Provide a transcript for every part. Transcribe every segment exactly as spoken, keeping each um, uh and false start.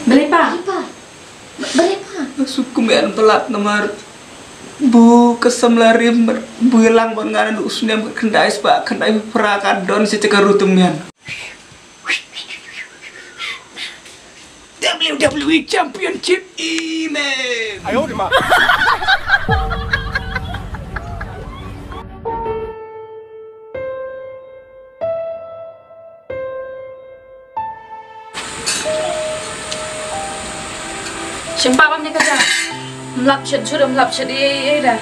Balei pa? Balei pa? Balei pa? Suk kumne palat namar bu ka samla rim bu lang ban ngan u snem ka khyndai spah khyndai phra ka don si te ka ruh tymmen. W W E Championship email. Shim pa bam ne ka ja. Mlap shet jur mlap shet ei ei da.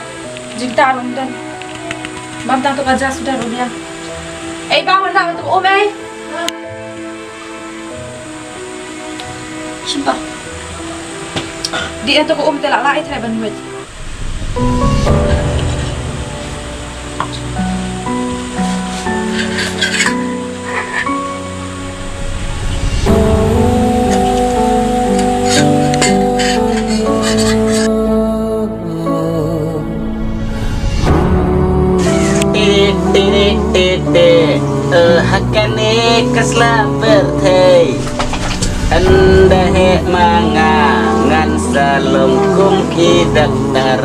Jingta rum don. Bam tang to ka ja suda rum ya. Ei ba wan la to um ei. Shim pa. Di to ko um te la la ei tre ban wet. Te, te, te, te. Eh, ha kane ka sla pyrthei. Ynda heh ma nga ngan sa long kum ki daktar.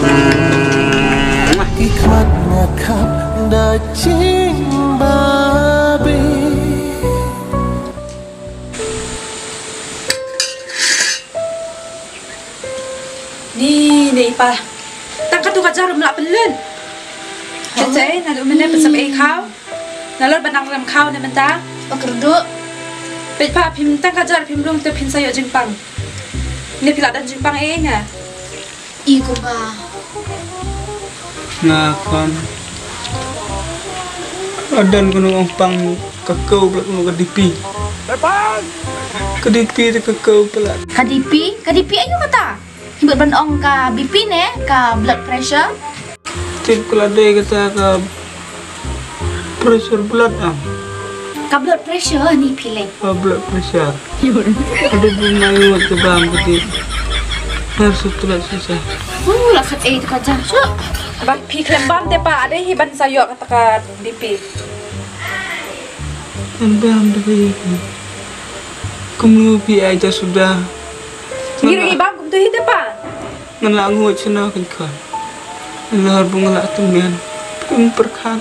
Hmm. Ki khmat nga khap da jingbabe. Ni, ni pa. Tang katu ka jarum la pynlut. Cece, na du mene pynsa ei khaw. Nalor ba nang rem khaw ne mynta. Pakyrduh. Peit pa phim tang ka jar phim rung te phin sa ïoh jingpang. Ne phi la don jingpang ei nga. I kumba. Nga khon. Adan kunu ong pang ka kau bla kunu ka D P. Ka D P te ka kau pala. Ka D P, ka D P ayu kata. Hibat ban ong ka B P ne, ka blood pressure. Tip kala dei kata ka pressure blood am. Ka blood pressure ni pilih. Ka blood pressure. Aduh bu mai wat ke bam kati. Har sutrat sisa. Uh, la khat ei ka ja. Suk. Ba phi khlem bam te pa ade hi ban sa ïoh kata ka B P. Kan bam de. Kumno phi ai ja suda. Ngi ri bam kum tu hi te pa. Ngan la nguh shuh na kan kan. Ngan la bung la tu men. Pun perkat.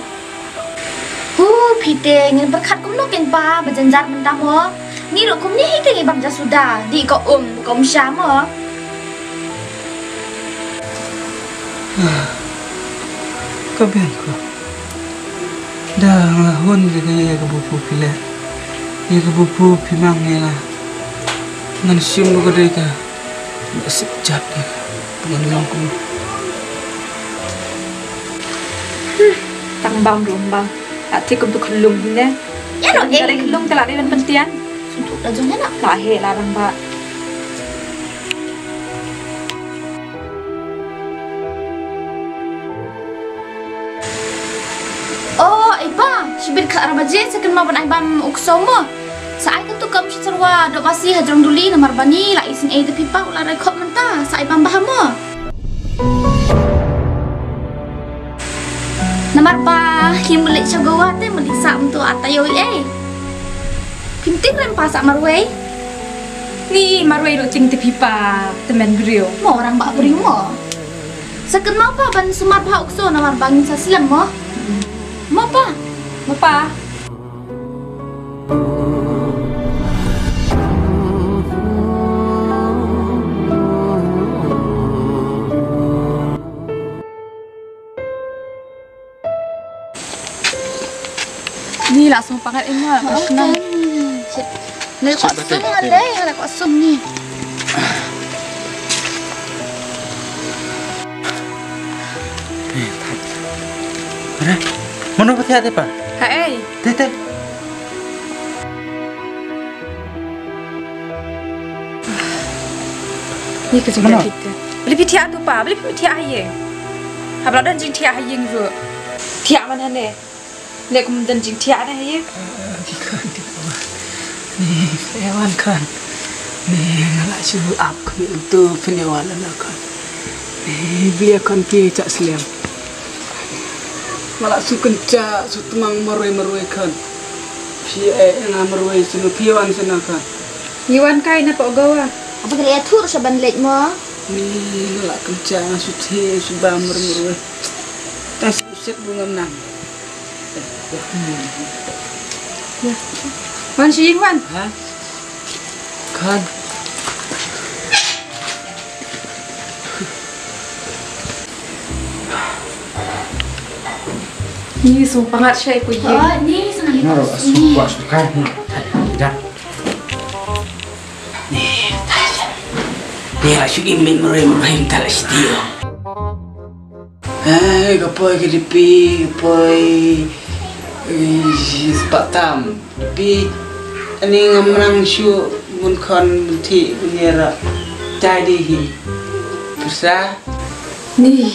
Hu phi te ngin perkat kumno kin pa ba janjar mynta mo. Ni ro kumni hi te bang ja suda di ko um kom sha mo. Ka ben ko. Da nga hun de ka ye ka bupu phi le. Ye ka bupu phi mang ye la. Ngan sim ko de ka. Sip jap ïa ka. Ngan long kum. Tang bam rum bam. Ati kum tu khlung ne. Ya no eh. Dari khlung tela dei ban pentian. Suntuk la jong ya no. La he la rang ba. Oh, ai ba, shibit khat ar baje sa kynmaw ban ai bam u kso mo. Sa ai katu kam shi charwa dok basi ha jrong duli namar bani la isin ei da pipa u la rai khop mynta sa ai bam bah mo. Namar ba hi mulik shagowa te mulik sa mtu atayo ei. Pynting rem pa sa marwei. Ni marwei ruh ting te pipa temen briew. Mo orang ba briew mo. Sa kynmaw pa ban sumar bha u kso namar ba ngin sa slem mo. Mo pa. Mo pa. Ni la sum pangat ing ma. Lei ko sum lei ko sum ni. Mano ba thiah te pa? Ha ei. Te te. Ni ka jingkit. Beli phi thiah tu pa, beli phi thiah ha ïing. Haba la don jingthiah ha ïing ruh. Thiah man hane. Leh kum don jingthiah ne ha ïing. Ni phi wan khan. Ni nga la shu ap khmih tu phin ïa wan la khan. Ni beli khan phi chah slem. Nga la shu kyncha shu tmang marwei marwei khan. Phi eh nga marwei shu phi wan shu na khan. Ngi wan kai na pok Goa. Apa kali atur sa ban leit mo? Ni la kem cha su the su ba mer mer. Ta su set bu ngam nang. Wan shi wan. Ha? Kan. Ni sung pangat shai ku ye. Oh, ni sung ni. Naro asu kuas bukan. Dah. Ni, ni asu imin merim merim tal studio. Hai, ka poi ka dipi, ka poi, eh, sepak tam. Dipi, ani ngamrang shu, mun khon, mun thi, mun yara. Jadi hi. Persa? Ni,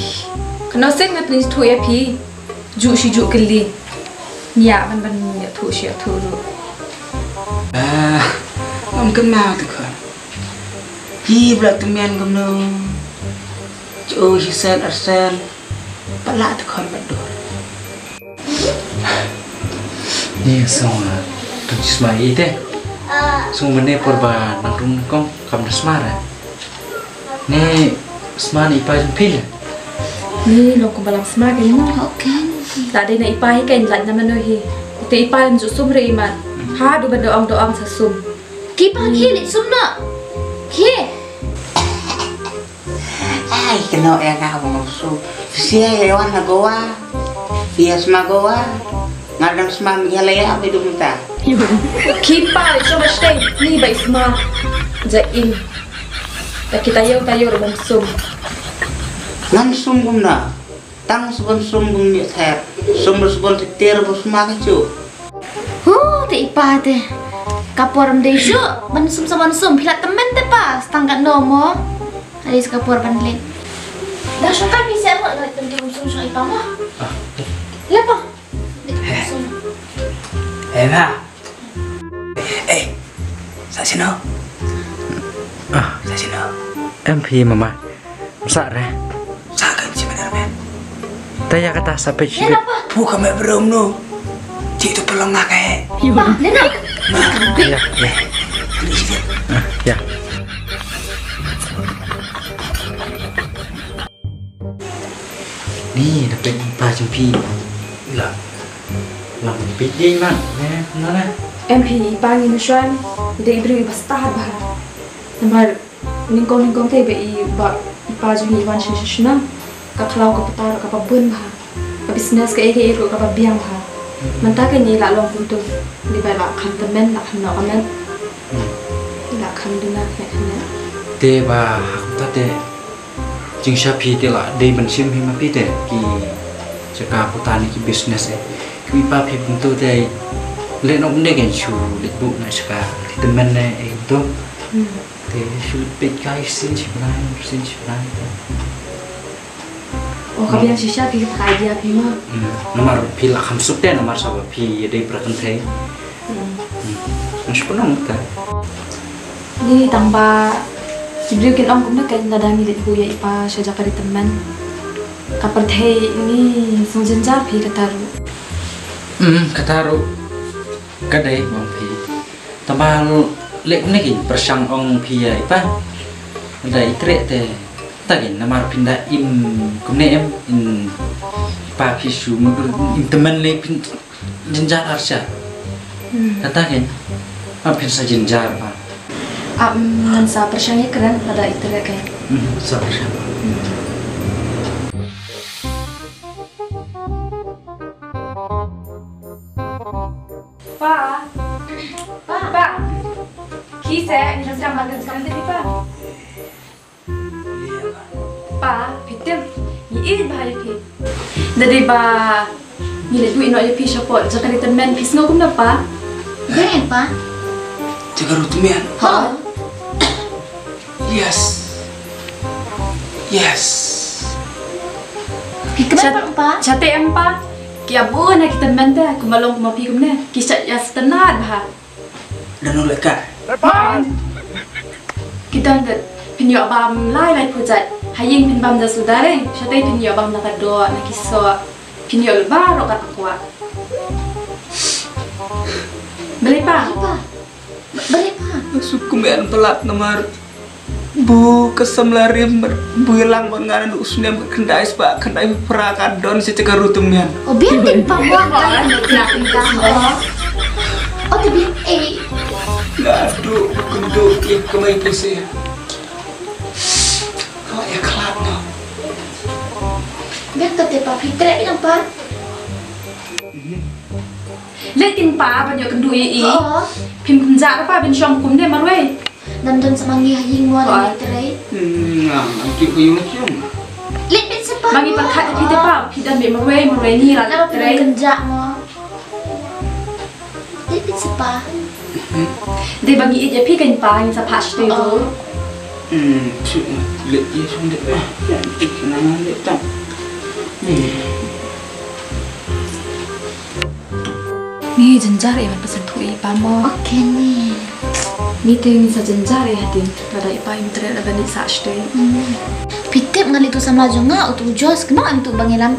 kano sen ngat ni thu ya phi. Ju shi ju kali. Nya ban ban ya thu shi ya thu ru. Ah, ngam kenal tu khon. Hi bla tu men kumno. Chu shi sen ar sen. Pala tu khon ba dur. Ni song, ah, tu sma ite. Song mene por ba nang rung kong kam da sma ra. Ni sma ni ipa jong phi ne. Ni long kum balam sma ke ni. Okay. Ta dei na ipa hi ke lait na mano hi. Te ipa jong sum re iman. Ha du ba doang doang sa sum. Ki pa ki leit sum na. Ki. Ai, keno ya nga bang su. Sia ya wan na Goa. Sia sma Goa. Ngadang sma Meghalaya apa itu minta. Ki pa, so ba stay. Ni ba sma. Ja in. Ta kita yau ta yau bang sum. Ngan sum kumna. Tang subon sum bun mi ther. Sum bun subon ti ter bun sma ka chu. Hu, te ipa te. Ka por am dei shu. Ban sum sa ban sum. Phi la temen te pa. Stang ka no mo. Ari ka por ban leit. Dah shu kai mi se mo. Leit tem ti sum sum ipa mo. Ah. Le pa. Leit tem sum. Eh, ma. Eh, sa sino? Ah. Sa sino? Em phi mama. Sa re. Sa kan si benar men. Ta ya kata sa pe si. Pu ka me bro no. Cik tu pelong nak eh. Pa, lena. Ya, ya. Ah, ya. Ni, da peit i pa jong phi. La. Lam peit dei man. Ne, na na. Em phi i pa ngi nu shwan. I dei i briew i ba stad bha. Namar nyngkong nyngkong te ba i ba i pa jong ngi i wan sha sha shnong. Ka khlaw ka ptar ka ba bun bha. Ka business ka ei ka ei ruh ka ba biang bha. Mynta ka ngi la long kumtu. Ngi ba la kham tymmen la kham noh ka met. La kham duna kane kane. Te ba ha kumta te. Jingshisha phi te la dei ban shim hi ma phi te ki jaka puta ne ki business eh. Ki pa phi pynto te le nok ne ken shu le bu na jaka ki temen ne eh to. Hmm. Te shu peit kai sin shi bnai, sin shi bnai. Oh, ka biang shisha phi ka idea phi ma. Hmm. Namar phi la kham suk te namar sa ba phi dei pra kan thei. Hmm. Hmm. Nang shu pynong ta. Ni tang ba ki briew kin ong kumne ka lada ngi leit hu ïa i pa sha jaka ri tymmen. Ka pyrthei ni song jynjar phi kata ruh. Hmm, kata ruh. Ka dei bang phi. Tang ba leh kumne kin pyrshang ong phi ïa i pa. Lada i treh te ta kin namar phin da im kumne em in i pa phi shu im tymmen le phin Jynjar arsha. Hmm. Kata ken. Ap phin sa jynjar ba. Ap ngan sa pyrshang ïa kren lada ïa treh ken. Hmm, sa pyrshang. Hmm. Pa. Pa. Pa. Ki se, ni sa makan sa pa. Pa, phi tip, ngi ïeit bha ïa phi. Da dei ba ngi leit buh ïehnoh ïa phi shapoh jaka ri tymmen, phi sngew kumno pa? Dei pa. Jaka ri tymmen? Ha. Yes. Yes. Phi kmen pa? Sha te em pa. Ki ïa buh na ki tymmen te kumba long kumba phi kumne. Ki shait ïa sngewtynnat bha. Dang nang leh ka. Ki dang det phin ïoh bam lai lai pyrjat. Ha ïing phin bam da suda re. Shatei phin ïoh bam na ka doh na ki soh. Phin ïoh leh baroh kata kwah. Balei pa? Balei pa? Balei pa? Suk kumne palat namar bu ka samla rim bu ilang ban ngan u snem ka khyndai spah khyndai phra ka don sa ka ruh tymmen. O biang din pa mo ka. O te biang ei. Nga du kyndu ki kmai pisa. Ka ïa khlad no. Biang ka te pa phi treh biang pa. Leh kin pa ban ïoh kyndu ïa i. Phim kynjah pa ban shong kumne marwei. Nam don sa ma ngi ha ïing mo la trei. Nga ngan ki ko yung shong. Leh bit sa pa. Ma ngi pyrkhat ïa phi te pa phi dang bit marwei marwei ngi la trei. Kynjah mo. Leh bit sa pa. Dei ba ngi ïeit ïa phi kan pa ngi sa phah shatei tu. Hmm, shu leh ïa shong de. Ïa, ïa, ïa, ïa, ïa, ïa. Ni jynjar eh ban pynthut ïa i pa mo. Okay ni. Ni te ni sa jynjar eh hadien. Lada i pa im treh lada ni sa shatei. Phi tip nga leh tu samla jong nga utu Jos kynmaw em tu ba ngi lam.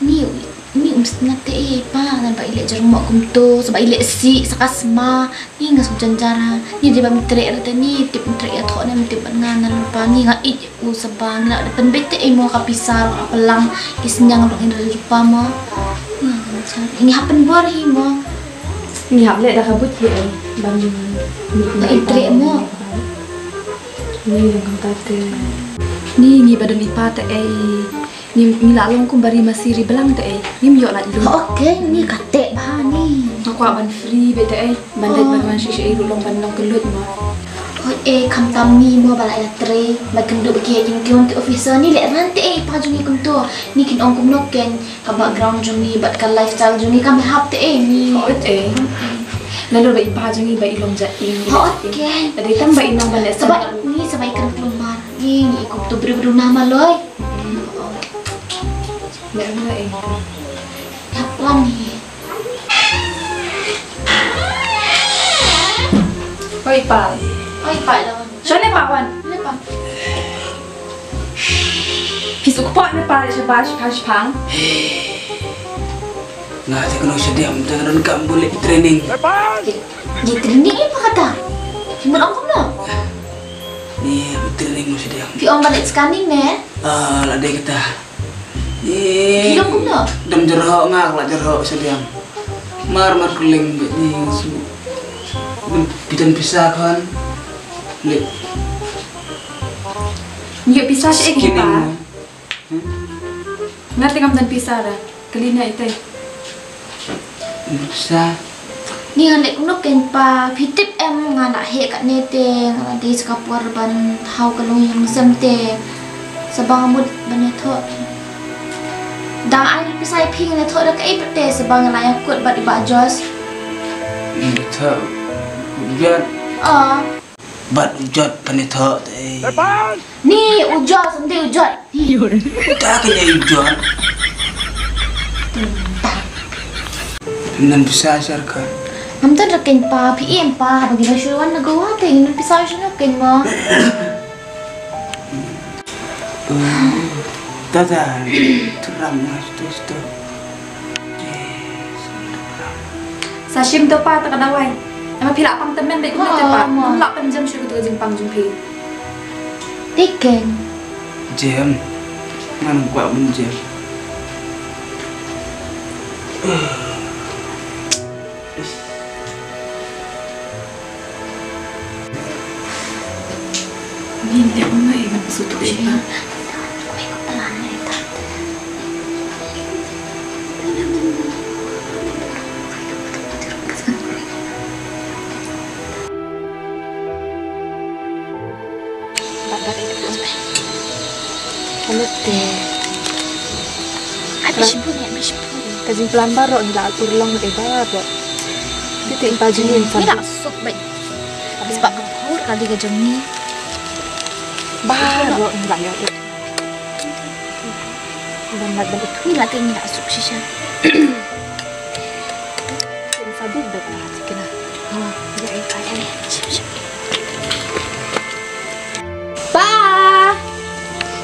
Ni ni um sngat te eh pa ngan ba i leh jyrmoh kumto sa ba i leh si sa ka sma. Ni nga sngewjynjar ha. Ni dei ba mi treh rta ni tip mi treh ïathoh ne mi tip ban nga na lypa ni nga ïeit u sa ba ngi la da pynbeit te ei mo ka pisa ruh ka plang ki sniang ruh ngi da lypa mo. Ni nga sngewjynjar. Ngi hap pynbor hi mo. Ngi hap leh da ka buit hi ei ban ngi treh mo. Ni dang kumta te. Ni ngi ba dang i pa te ei. Ngi, ngi la long kum ba ri masi ri blang te ei. Ngim ïoh lait lut. Okay, ni kata bha ni. Nga kwah ban free beit te ei. Ban dei ban wan shisha ei ruh long ban long kylluid mo. Hoi ei khamtam ni mo ba la ïatrei. Ba kynduh ba ki ïa jingkhlem ki officer ni leh ran te ei pa jong ngi kumto. Ni kin ong kumno ken ka background jong ngi bad ka lifestyle jong ngi kam hap te ei ni. Hoi ei. Nalor ba i pa jong ngi ba i long jait ing. Hoi ei. Dei tam ba i nang ban leh sa ba ni sa ba i kan kulmar. Ni ni kumto bru bru nama loi. Nang na ei. Hap wan ni. Oi pa. Oi pa da wan. Shane pa wan. Ne pa. Phi suk pa ne pa shabash pa shpang. Nga te kano shadiam te ron kam bule training. Di training ni pa kata. Phi mun ong kumno. Ni training mo shadiam. Phi ong balik scanning ne. Ah, la dei kata. Ki long kumno? Dam jyrhoh nga la jyrhoh seliang. Mar mar kuling bad ni su. Bitan pisa kan. Lip. Ngi pisa sha ki pa. Nga tengam dan pisa da. Kali na itai. Sa. Ni ngan leh kumno ken pa phi tip em nga la heh katne te nga la dei sa ka por ban thaw ka longïing sem te sa ba nga mut ban ïathoh. Dang ai pisa ïa phi ngan ïathoh da kaei pat te sa ba nga la ïakut bad i Bah Jos. Ïathoh. Ïa. Ah. Bad u Jot pynithoh te. Ni u Jot, ym dei u Jot. Ta ka dei u Jot. Nan pisa sar ka. Ngam tan rakeng pa, phi em pa, bagi na shu wan na Goa te, nan pisa shu na keng ma. Tata, turam mas tu tu. Sa shim to pa ta ka dawai. Ema phi lah pang temen dei kumne te pa. Ngam lah pynjem shu kutu ka jingpang jong phi. Tiken. Jem. Ngan kwah pynjem. Ni leh ma ngai ban sut shi ba. Bat bat itu. Kamu te. Ai, bishbun ya, bishbun. Ka jingplan baroh ngi la atur long dei baroh. Ti ti pa jingin. Ngi la suk bai. Habis bak ka phur kali ka jong ngi. Baroh ngi la ïa. Ban mat ban itu. Ngi la te ngi la suk shisha. Tin sabit bai ka kena. Oh, ya, ya, ya. Sip, sip. Pa!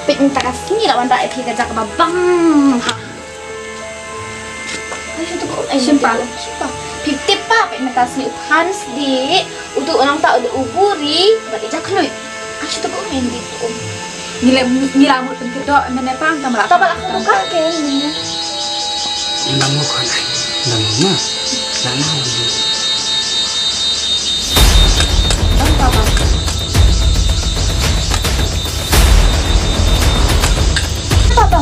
Pit ni ta ka sngi la wan da ïa phi ka jaka ba bang. Ha. Ai, shu tu ko, ai, shim pa. Shim pa. Phi tip pa, peit mynta sngi u Than Sdieh, utu u nongta u dei u buri bad i jakhlui. Ashi tu ko men di tu. Ngi la, ngi la mut pynkit doh mynne pa, tang ba la, tang ba la kham ka ke mynne. Ngi la mut khana. Ngi la mut ma. La na. Tang ba ba. Tang ba ba.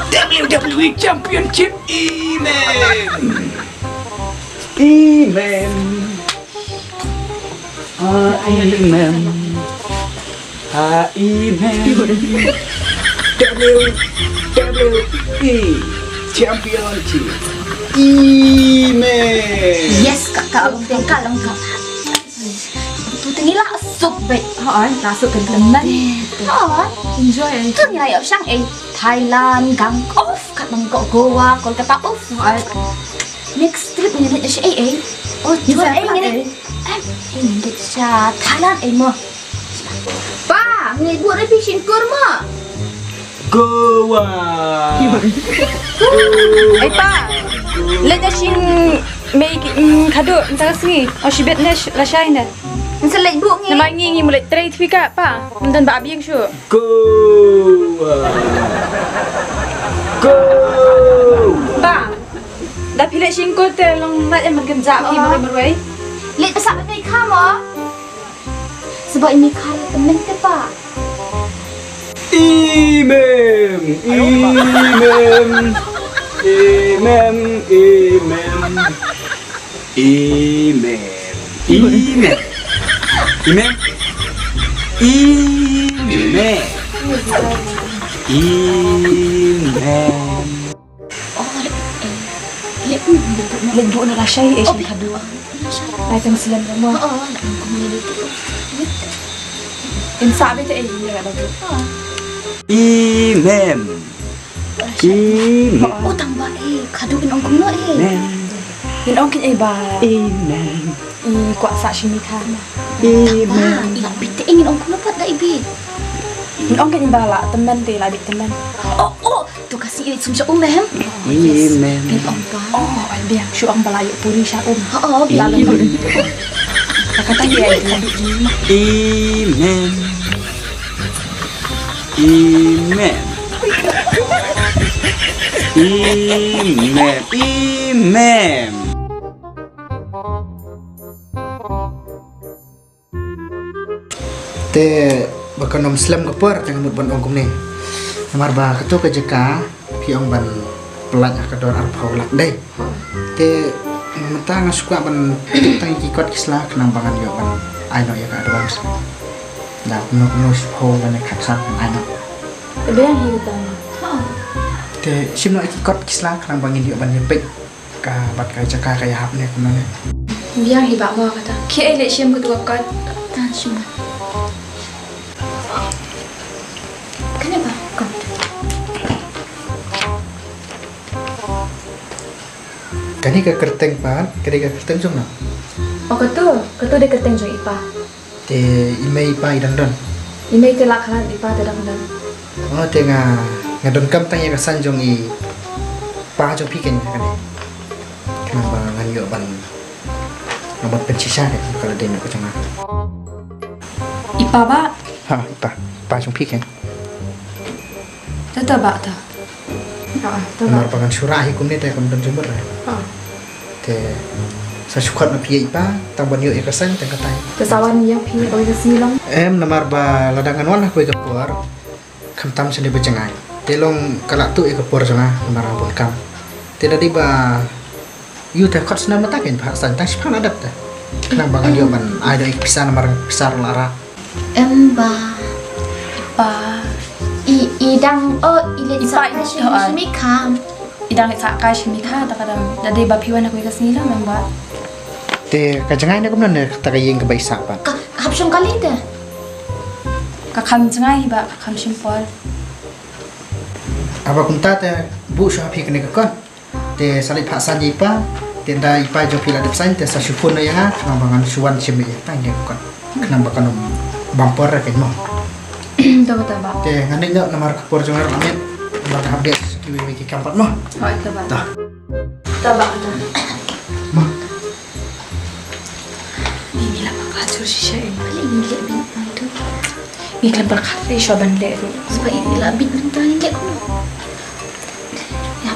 W W E Championship, amen. Amen. Amen. Amen. W W E Championship. Amen. Yes, kaka, long kaka, long kaka. Tu tingi la suk bet. Ha, la suk kan kan. Ha, enjoy. Tu ngi la ïa shang eh. Thailand, Gang, of, kat Bangkok, Goa, Kolkata, of. Ha. Next trip ni ni shi eh eh. Oh, ni jual eh ni. Eh, ni sha Thailand eh mo. Pa, ni buat repi shin kurma. Goa. Ei pa. Leit da shin mei ki, mm, khadduh mynta ka sngi. Oh, shibit ne la shai ne. Ngi sa leit buh ngi. Namar ngi ngi mut leit trei tpika pa. Mynta ba biang shu. Goa. Goa. Pa. Da phi leit shin kur te long lait em, man kan ja phi marwei marwei. Leit pasa mei kha mo. Sebab ini kari temen te pa. Imem, imem, imem, imem, imem, imem, imem, imem, imem. Oh, leh, eh, leh, leh, leh, leh, leh, leh, lashai, eh, shin khadduh. Lashai. Lai tang slem mo. Oh, oh, leh, kum ni tu. Im sa bete, eh, ini ada tu. Imem. Lashai. Imem. Oh, tang ba, eh, khadduh in ong kumno, eh. Mem. In ong kin, eh, ba. Imem. I kwah sa shini kha. Imem. Tang ba, i la bete, eh, in ong kumno pat da i bit. In ong kin ba la temen te la bit temen. Oh, oh. Tu ka si i sum sha um em? Yes. Amen. Pin ong pa. Oh, ai biang shu ong ba la ïoh puri sha um. Ha, oh, biang. Amen. Ka kata ïa i. Amen. Amen. Amen. Amen. Te ba kan ym slem ka por te nga mut ban ong kumne. Namar ba kato ka jaka phi ong ban pynlait ha ka dor arphew lak dei. Te mynta nga shu kwah ban tang ki kot ki sla khnang ba ngan ïoh ban ai noh ïa ka advance. Da kumno kumno shiphew lane khatsan ai noh. Te biang hi kata. Te shim noh ki kot ki sla khnang ba ngin ïoh ban ïa peit. Ka bat ka jaka ka ïahap ne kumno ne. Biang hi bah mo kata. Khie ei leh shim ka tu ka kot. Tan shim. Kane ba kot. Kane ka kyrteng pat, kane ka kyrteng jong no. Oh, katu, katu dei kyrteng jong i pa. Te i mei i pa i dang don? I mei te la khlad, i pa te dang don. Oh, te nga, nga donkam tang ïa ka sign jong i pa jong phi kane. Kane ba ngan ïoh ban, ngan ban pynshisha kane ka la dei na ka jong nga. I pa ba? Ha, i pa, pa jong phi kane. Te ta ba ta. Ah, ta ba. Namar ba ngan shu rah hi kumne te kam don jingmut re. Ah. Te sa shu khot na phi ïa i pa tang ban ïoh ïa ka sign tang katai. Te sa wan ïa phi oi ka sngi long. Em, namar ba lada ngan wan ha kawei ka por khamtam shane ba jngai. Te long ka la tuh ïa ka por jong nga namar nga bun kam. Te da dei ba ïoh te khot snem mynta kein ba sign tang shiphang la dep te. Khnang ba ngan ïoh ban ai da i pisa namar pisa ruh la rah. Em ba. I pa. I, i dang, oh, i leit sah kai shimi, shimi kha. I dang leit sah kai shimi kha, ta ka dang, da dei ba phi wan ha kawei ka sngi la, em ba. Te ka jngai ne kumno ne, ta ka ïing kaba i sah pat. Ka, ka hap shong kali te. Ka kham jngai hi ba, ka kham shim por. Haba kumta te, buh shuh ha phi kane ka kot. Te sa leit phah saiñ ïa i pa. Te ynda i pa jong phi la dep saiñ te sa shu phone noh ïa nga, khnang ba ngan shu wan shim ïa i pa ïa ka kot. Khnang ba kan ym bam por re pyn mo. To kata ba. Te ngan leit noh namar ka por jong nga ruh la miet. Ba ka hap dei sa kiwei wei ki kam pat mo. Hooid, to ba. To. To ba, to. Mo. Ngi la ma ka jur shisha em. Balei ngi leh bit nangtu? Ngi khlem pyrkhat re shuwa ban leh ruh. Shuwa ngi la bit nangta ngi leh kumno?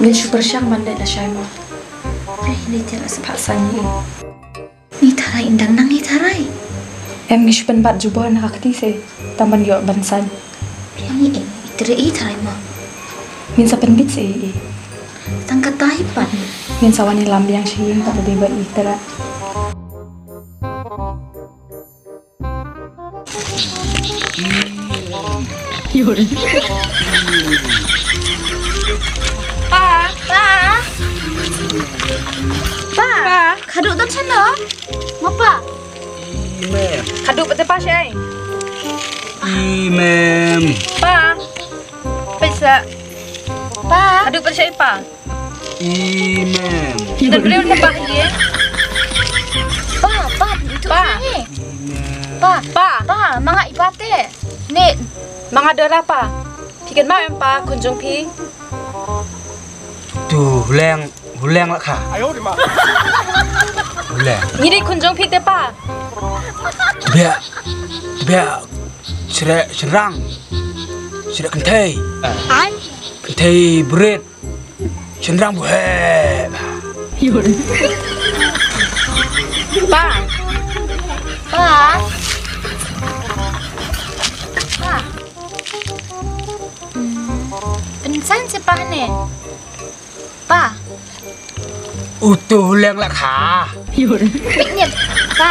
Ngin shu pyrshang ban leh lashai mo. Ai, ngi te la sa phah saiñ ïa i. Ngi tharai, ynda nang ngi tharai. Em, ngi shu pynbat jubor na ka kti se. Tang ban ïoh ban saiñ. Ïa ngi, eh, i tre i tharai mo. Ngin sa pynbit se i. Tang katai pat. Ngin sa wan ïalam biang sha ïing pat da dei ba i tharai. Pa, pa. Pa. Pa. Khadduh don shano? Mo pa. Khadduh pat te pa shai. Pa. Pisa. Pa. Khadduh pat shai pa. Ïa don briew ne pa hi. Pa, pa, itu pa. Pa. Pa. Pa, ma nga i pa te. Ne. Ma nga Dora pa. Phi kynmaw em pa khun jong phi? Tu Huleng, Huleng la kha. Huleng. Ngi dei khun jong phi te pa. Bia, bia, shrek, shrang. Shrek kynthei. Ai. Kynthei bret. Shynrang buheh. Pa. Pa. Pa. Hmm. Pynsaiñ se pa ne. Pa. Utu Huleng la kha. Peit ne. Pa.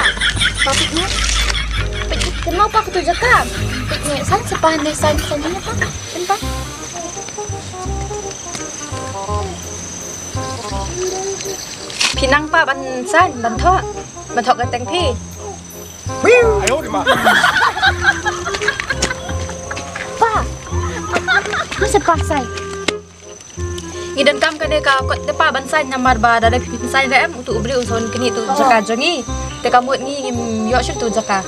Pa peit ne. Peit ne. Kynmaw pa katu jaka. Peit ne. Saiñ se pa ne, saiñ, saiñ ne pa. Saiñ pa. Phi nang pa ban saiñ, ban thoh. Ban thoh ka teng phi. Pa. Masa pa saiñ. Ngi donkam kane ka kot te pa ban saiñ namar ba da dei phi pynsaiñ re em utu u briew un sa wan knieh tu jaka jong ngi. Te ka mut ngi ngim ïoh shuh tu jaka.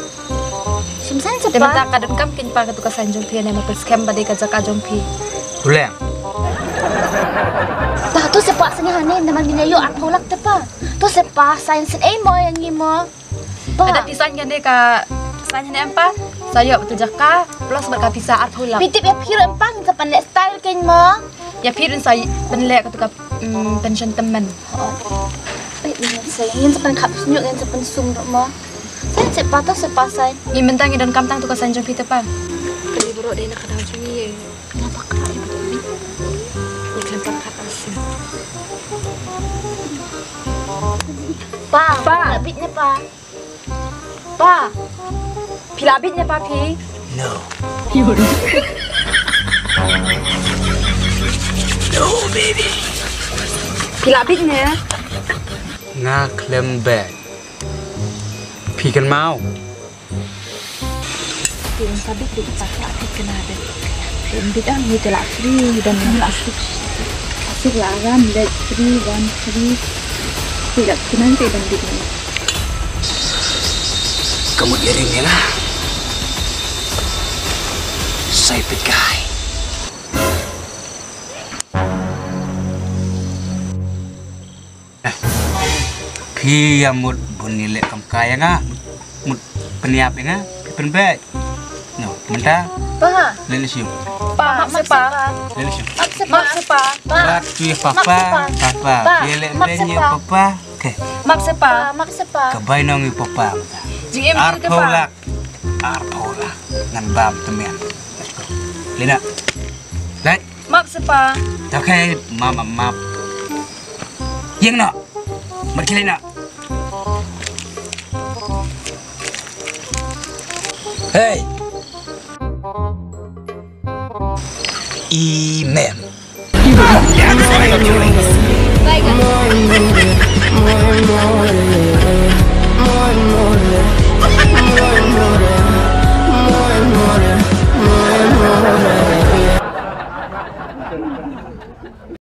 Sum saiñ se pa. Te mynta ka donkam kein pa katu ka saiñ jong phi ne ma pynskhem ba dei ka jaka jong phi. Huleng. Ta tu se pa saiñ hane namar ngi ïoh arphew lak te pa. Tu se pa saiñ saiñ ei mo ïa ngi mo. Pa. Ada pisa ngan dei ka pisa ngan em pa. Sa ïoh betul jaka plus bad ka pisa arphew lak. Phi tip ïa phi ruh em pa ngin sa pynleh style kein mo. Ïa phi ruh sa pynleh katu ka, mm, pension tymmen. Oh. Eh, ngin sa, ngin sa pynkhap sñiuh, ngin sa pynsum ruh mo. Saiñ se pa to se pa saiñ. Ngi mynta ngi donkam tang tu ka saiñ jong phi te pa. Kane baroh dei na ka daw jong ngi. Ngi khlem pyrkhat arsien. Pa, pa. Phi la bit ne pa? Pa. Phi la bit ne pa phi? No. No, baby. Phi la bit ne? Nga khlem bit. Phi kynmaw. Phi un sa bit bit pa ka phi kena bit. Phi un bit ang ni te la free dan ni la sik. Sik la ram le free dan free. Phi la kena te dan bit ni. Ka mut ïa ring ïa nga. Sai pit kai. Phi ïa mut bun ïa leh kam kai ïa nga, mut, mut pynïap ïa nga, phi pynbeit. No, mynta. Pa. Leh leh shu. Pa, map se pa. Leh leh shu. Map se pa. Map se pa. Pa. Wat tu ïa papa, papa. Pa. Ïa leh leh ïa papa. Okay. Map se pa. Map se pa. Ka bai nong ïa papa mynta. Jingim. Arphew lak. Arphew lak. Ngan bam tymmen. Let's go. Lina. Leh. Map se pa. Okay, map, map, map. Ïeng noh. Mat khlieh noh. Hey. I mem.